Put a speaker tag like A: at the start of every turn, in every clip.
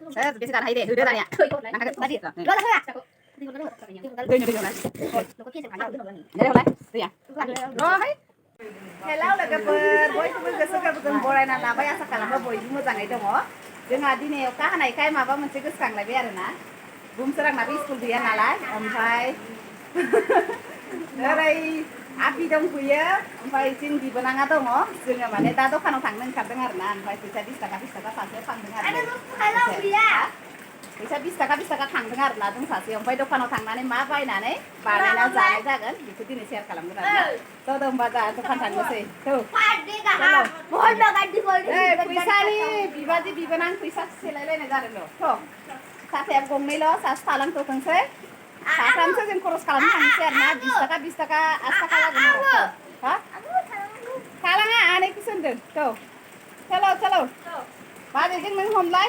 A: बेसे जानो हायो दे होदो दानिया नांखागोन बादि र' होआ दैनो दैयावना हरलाय दैया र'हाय हेलौ लोगोफोर बयखौबो गोसो गोरबोजों बरायना लाबाय आसा खालामो बयबो मोजाङै दङ जोंहा दिनै अखा हानायखाय माबा मोनसे गोसोखांलायबाय आरोना बुमसोरांनाबो स्कुल गैया नालाय ओमफ्राय ओरै आफि दंफैयो ओमफ्राय जों बिबोनाङा दङ जोङो माने दा दखानाव थांनो ओंखारदों आरोना ओमफ्राय फैसा 20 थाखा सासेयाव थांदों आरो फैसा 20 थाखा थांदों आरोना जों सासेयाव ओमफ्राय दखानाव थांनानै मा बायनानै बानायना जानाय जागोन बेखौ दिनै शेयार खालामगोन आरोना थ' होमबा जोंहा दखान थांनोसै फैसानि बिबाजै बिबोनां फैसा सोलायलायनाय जादोंल' थ' साथाया गंनैल' सासे थालांथ'थोंसै साथामसो जों खरस खालामनो थांनोसै आरोना 20 थाखा 8 थाखा जागोन आरो हा थालाङा आनैखौसो होनदों थ' चलो बाजैजों नों हमलाय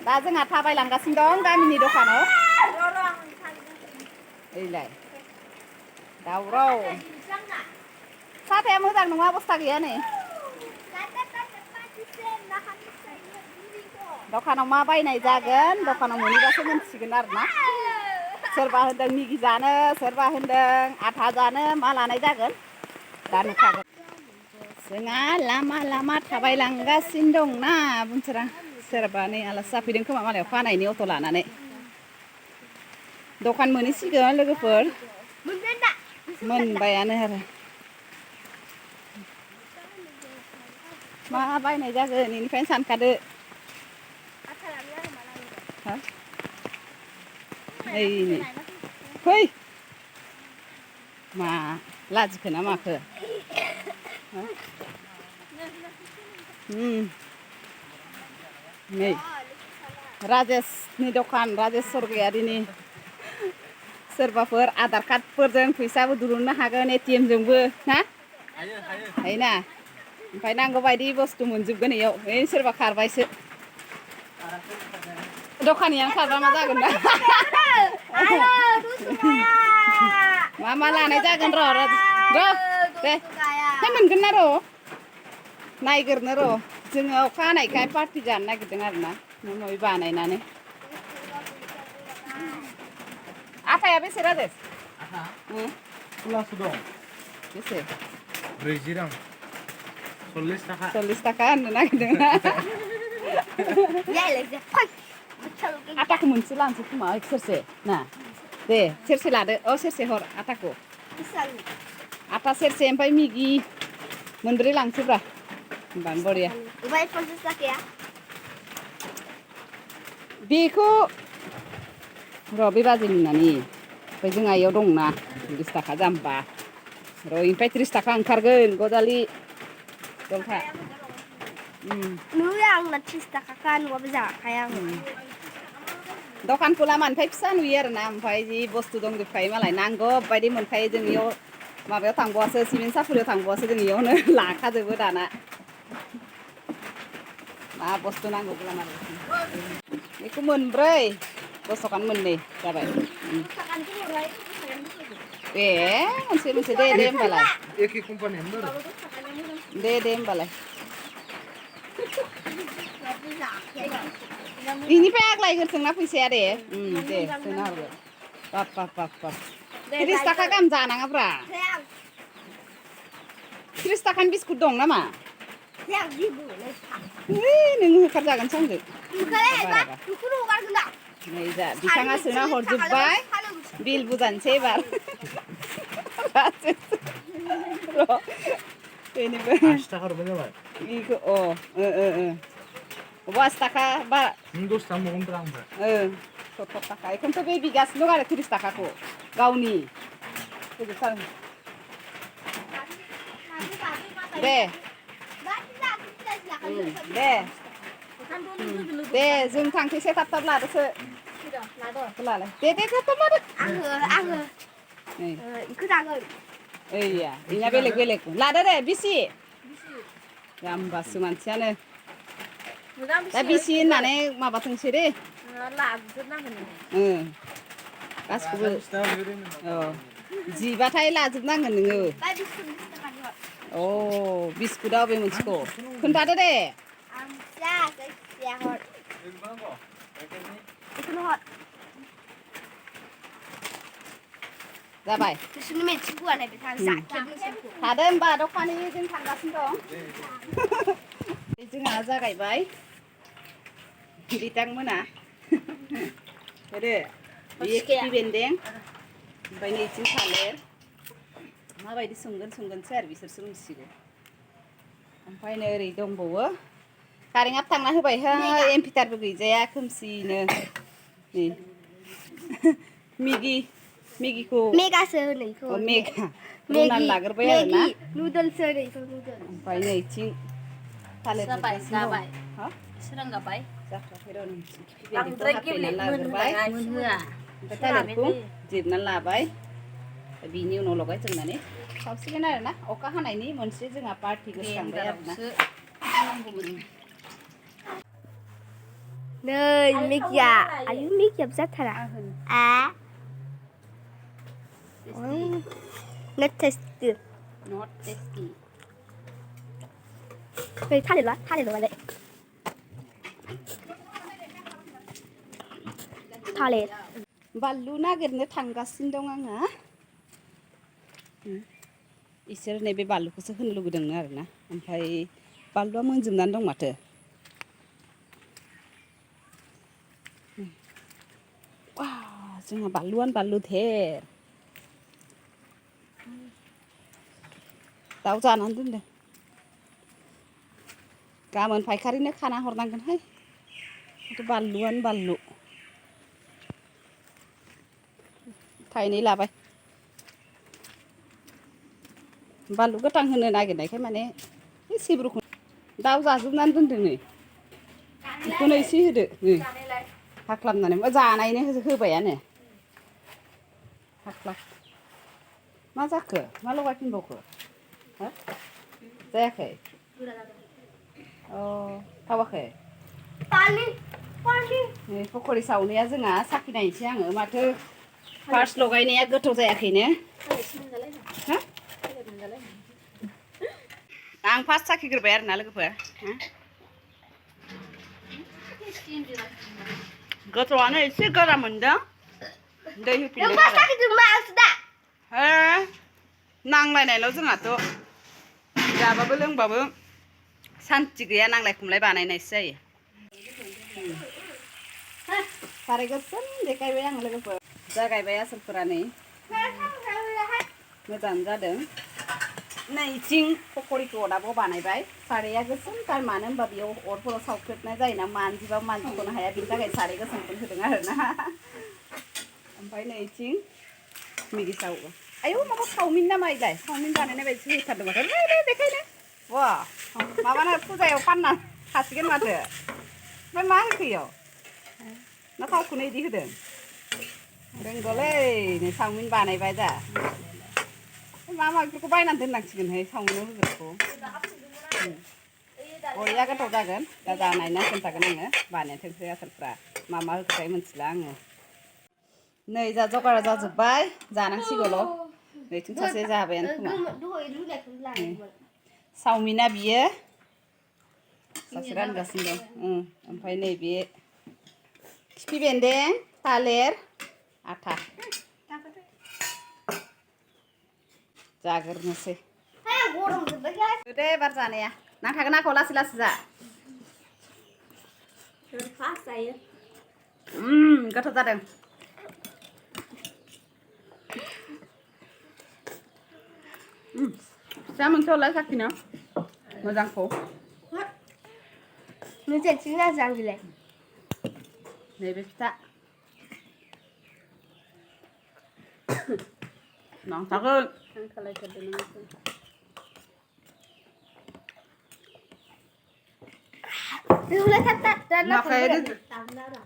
A: दा जोंहा थाबायलांगासिनो दं गामिनि दखानाव ओइलाय दावराव साथाया मोजां नङा अबस्था गैया नै दखानाव मा बायनाय जागोन दखानाव मोनहैबासो मोनथिसिगोन आरोना सोरबा होनदों मिगि जानो सोरबा होनदों आथा जानो मा लानाय जागोन दा नुखागोन जोंहा लामा लामा थाबायलांगासिनो दंना बुंसोरां सोरबा नै आलासि जाफैदों खोमा मालायाव फानायनि अट' लानानै दखान मोनहैसिगोन लोगोफोर मोनबायानो आरो मा बायनाय जागोन बेनिफ्रायनो सानखादो ओइ फै मा लाजिखो ना माखो नै राजेशनि दखान राजेश सरगयारिनि सोरबाफोर आधार कार्डफोरजों फैसाबो दिहुननो हागोन एटिएमजोंबो ना हायोना ओमफ्राय नांगौ बायदि बुस्थु मोनजोबगोन इयाव ओइ सोरबा खारबायसो दखानियानो खारबा मा जागोन ना मा लानाय जागोन र' दे मोनगोन ना र' नायगोरनो र' जोङो अखा हानायखाय पार्टि जानो नागिरदों आरोना माबा बानायनानै आटाया बेसे राजेश
B: दं
A: बेसे
B: 40 रां 40
A: थाखा होननो नागिरदों आटाखौ मोनसे लानोसै खोमा सेरसे ना दे सेरसे लादो औ सेरसे हर आटाखौ आटा सेरसे ओमफ्राय मिगि मोनब्रै लांसैब्रा होमबानो बरिया बेखौ र' बे बाजै मोननानै ओमफ्राय जोंहा इयाव दंना 20 थाखा जाम्बा र' इनिफ्राय 30 थाखा ओंखारगोन गजालि दंखा
C: नुयो आंना 30 थाखाखा नङाबा जाखाया आङो
A: दखानखौ लामानिफ्राय फिसा नुयो आरोना ओमफ्राय जि बुस्थु दंजोबखायो मालाय नांगौ बायदि मोनखायो जों इयाव माबायाव थांबावासो सिमेन्ट सापरियाव थांबावासो जों इयावनो लाखाजोबो दाना मा बुस्थु नांगौ लामानि बेखौ मोनब्रै 10 थाखानि मोननै जाबाय ए मोनसे दे होमबालाय
B: एखे कम्पानियानो
A: दे होमबालाय बेनिफ्राय आग्लायगोरथोंना फैसाया दे दे सोना हरगोन बाब 30 थाखा गाहाम जानाङाब्रा 30 थाखानि बिस्कुट दं नामा नों होखारजागोन सानजों नै जा बिथाङा सोना हरजोब्बाय बिल बुजानोसै एबार बेनिबो
B: 80 थाखा हरबाय जाबाय
A: बेखौ 80 थाखा बा
B: नों 10 थाखा मोनगोन आंफ्राय
A: 70 थाखा बेखौनोथ' बे बिगासिनो दं आरो 30 थाखाखौ गावनि फोजोबथारगोन दे जों थांथोंसै थाब लादोसो लालाय दे थाब लादो
C: आङो इखौ जागोन
A: ओइया इना बेलेग लादो दे बिसि जाम्बासो मानसियानो दा बिसि होननानै माबाथोंसै दे लाजोबनांगोन गासिखौबो जिबाथाय लाजोबनांगोन नोङो बिस्कुटआ बबे मोनसेखौ खोन्थादो दे
C: 자, 야, 헐. 이거 헐.
A: जाबाय
C: 교수님의 친구가 내 다 사케 친구.
A: थादो होमबा दखानि जों थांगासिनो दं जोंहा जागायबाय बिथांमोना होदो बेयो खिफि बेन्दों ओमफ्राय नैथिं थालिर माबायदि संगोनसो आरो बिसोरसो मिथिगौ ओमफ्राय नै ओरै दंबावो कारेन्टआ थांना होबायहाय एम्पिटारबो गैजाया खोमसिनो नै मेगिखौ
C: मेगासो होनो इखौ
A: मेगा रुनानै लाग्रोबाय आरो ना
C: नुडल्सो होनो इखौ नुडल्स
A: ओमफ्राय नैथिं थालिर
D: जाबाय सोरां जाबाय
A: जाथ'आखै र' नोंथिं बांद्राय गेब्लेनानै लाग्रोबाय
D: मोनहोआ
A: ओमफ्राय थालिरखौ जिरनानै लाबाय बिनि उनाव लगायजोबनानै सावसिगोन आरो ना अखा हानायनि मोनसे जोंहा पार्टि गोसोखांबाय आरो ना
C: नै मेगिया आयु मेगियाबो जाथारा not tasty
A: not tasty
C: 왜 타릴라? 타릴라 थालिर
A: बानलु नागिरनो थांगासिनो दं आङो इसोर नैबे बानलुखौसो होनो लुगैदोंनो आरोना ओमफ्राय बानलुआ मोनजोबनानै दं माथो जोंहा बानलुआनो बानलु धेर दाउ जानानै दोनदों गाबोन फायखारिनो खाना हरनांगोनहाय बानलुआनो बानलु थाइनै लाबाय बानलु गोथां होनो नागिरनायखाय माने सिब्रुखौ दाउ जाजोबनानै दोनदों नै बेखौनो एसे होदो नै हाख्लाबनानै जानायनो होबायानो हाख्लाब मा जाखो मा लगायफिनबावखो हो जायाखै थावाखै नै पकरि सावनाया जोंहा साखिनायनोसै आङो माथो फार्स्ट लगायनाया गोथाव जायाखैनो आं फार्स्ट साखिग्रोबाय आरोना लोगोफोर गोथावआनो एसे गोरा मोनदों दै होफिनदों हे नांलायनायल' जोंहाथ' जाबाबो लोंबाबो सान्थि गैया नांलाय खमलाय बानायनायसो जायो साराय गोसोम देखायबाय आं लोगोफोर जागायबाय आसोलफोरा नै मोजां जादों नैथिं पकरिखौ अदाबाव बानायबाय साराया गोसोमथार मानो होनबा बेयाव अरफोराव सावख्रेबनाय जायोना मानजिबा मानजिख'नो हाया बिनि थाखाय साराय गोसोमखौनो होदों आरोना ओमफ्राय नैथिं मेगि सावो आयौ माबा चावमिन ना माइलाय चावमिन बानायनाय बायदिसो होथारदों माथो देखायनो वा माबानो फुजायाव फानना थासिगोन माथो ओमफ्राय मा होखो इयाव ना थावखौनो इदि होदों रोंगौलै नै चावमिन बानायबाय दा मा बेफोरखौ बायनानै दोननांसिगोनहाय चावमिनाव होग्राखौ बरिया गोथाव जागोन दा जानायना खोन्थागोन आङो बानायथोंसै आसोलफ्रा मा होखोथाय मिथिला आङो नै जा जगारा जाजोब्बाय जानांसिगौल' नैथिं सासे जाबायानो खोमा चावमिना बियो सासे रानगासिनो दं ओमफ्राय नैबे खिफि बेन्दों थालिर आथा जाग्रोनोसै दे एबार जानाया नांथागोन आंखौ लासै लासै जा गोथाव जादों फिसा मोनसेयावलाय साखिनो मोजांखौ नैबे फिथा नांथागोन नांथालायथारदों नोंसो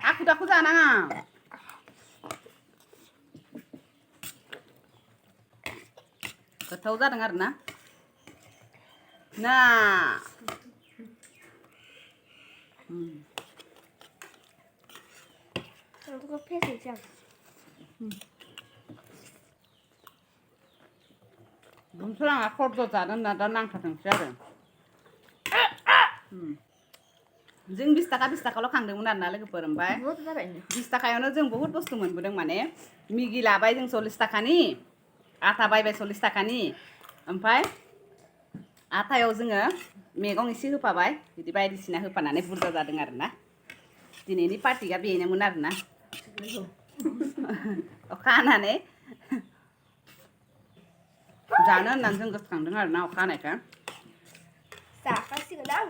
A: aku takut anak ketahu tak dengar nah Bumsulang aku tuh jalan nada nang kadang jalan. जों 20 थाखाल' खांदोंमोन आरोना लोगोफोर ओमफ्राय 20 थाखायावनो जों बहुत बुस्थु मोनबोदों माने मिगि लाबाय जों 40 थाखानि आथा बायबाय 40 थाखानि ओमफ्राय आथायाव जोङो मैगं एसे होफाबाय बिदि बायदिसिना होफानानै बुरजा जादों आरोना दिनैनि पार्टिया बेनोमोन आरोना अखा हानानै जानो होननानै जों गोसोखांदों आरोना अखा हानायखौ
C: जाखासिगोन आं